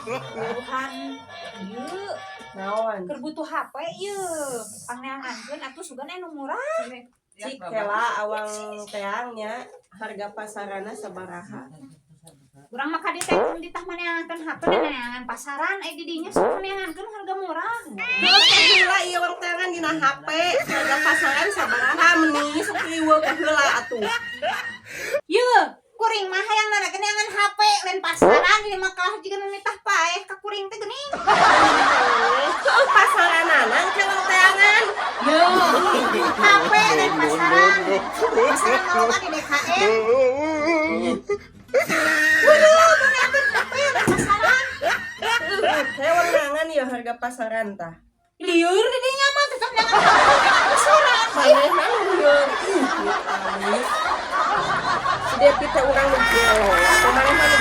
Tuhan, ieu Naon? Keur butuh HP ieu. Pangneangankeun atuh, sugan anu murah. Cik kela awang teangnya harga pasaranna sabaraha? Urang mah kadi teh ditah maneangankeun HP dan neangan pasaran, ai di dinya sok neangankeun harga murah. Terus heula ieu wang teangan dina HP harga pasaran sabaraha, meni sok riweuh ke heula atuh. Ye, kuring mah hayang nanakeun neangan HP lain pasaran, ini mah kalah jiga nu nitah paeh ka kuring teh geuning. Heuh, pasaranana ke wang teangan. Ye, HP lain pasaran. Pasaran mah loba di DKM. Waduh, neangan HP lain pasaran. Heuh, wang neangan ieu harga pasaran tah. Lieur di dinya mah tetep neangan HP neangan pasaran. Manehna nu lieur. Ih, amis. Si Depi teh urang nu gelo. Manehna nu